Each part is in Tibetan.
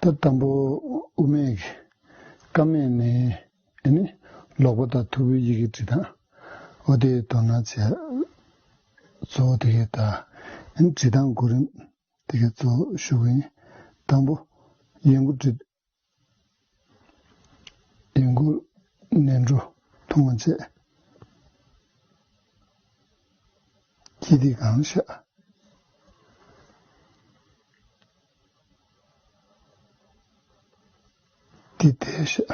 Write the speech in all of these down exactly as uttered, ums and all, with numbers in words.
ད་དང་པོ་དབུ་མེད་ཀྱི་ཀ་མད་ནས་ཨ་ནི་ཀློག་པ་དང་ཐུབ་པའི་ཡི་གེ་འབྲི་སྟངས། འོ་དེ་དོ་སྣང་བྱས། གཙོ་བོ་དེ་གའི་ད་ཨ་ནི་འབྲི་སྟངས་གོ་རིམ་དེ་གའི་གཙོ་བོ་ཞུ་གི་ཡིན། དང་པོ་ཡིན་གུ་འབྲི། ཡིན་གུ་ནན་འགྲོ་ཐུང་བ་བྱས། ཀྱི་དེ་གང་བཞག་འདི་དེ་བཞག་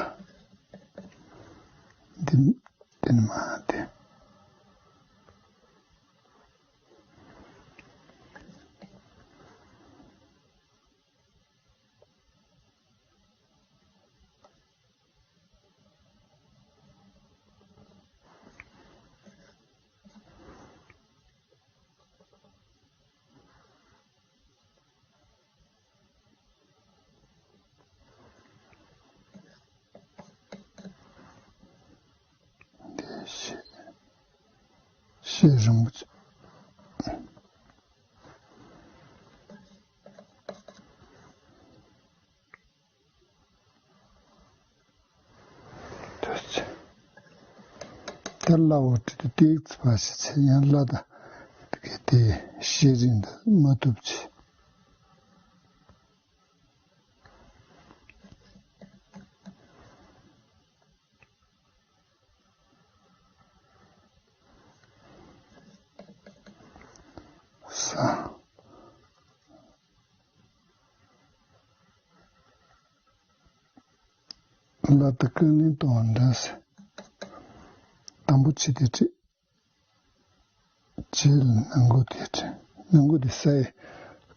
འདི་འདི་ནི་མ་དེ། འདི་ཤེས་ཤེས་རིན་པོ་ཆེ། དེ་ཚེ། ད་སླ་བོ་བྲིས་ཏེ་ཏིག་ཙི་ཕར་ཞིག་བྱས། ཡང་སླ་ད་གི་དེ་ཤེས་རིན་ད་མ་ཐུབ་ཅི། ས། ལ་དེ་ཀུན་ནས་གཏོང་བ་འདྲ་ཟེར། དང་པོ་ཕྱི་དེ་བྲིས། རྗེས་ལ་ནང་མགོ་དེ་བྲིས། ནང་མགོ་དེ་ས་ཡི་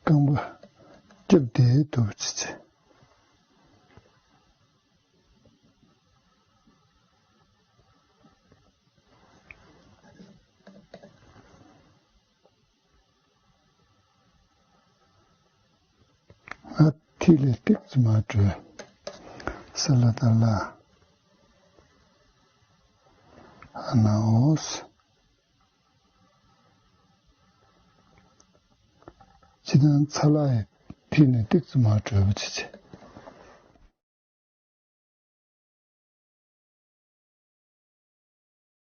རྐང་པ་སྐྱབས་དེ་ཐུབ་ཅི་བྱས། ཨ་ཐི་ལས་ཏིག་ཙི་མ་གྲོལ། ས་ལ་ད་ལ། ཨ་ན་འོ་ས། ཅི་དང་ཚ་ལ་ཡི་ཐི་ནས་ཏིག་ཙི་མ་གྲོལ་བ་ཅི་བྱེད།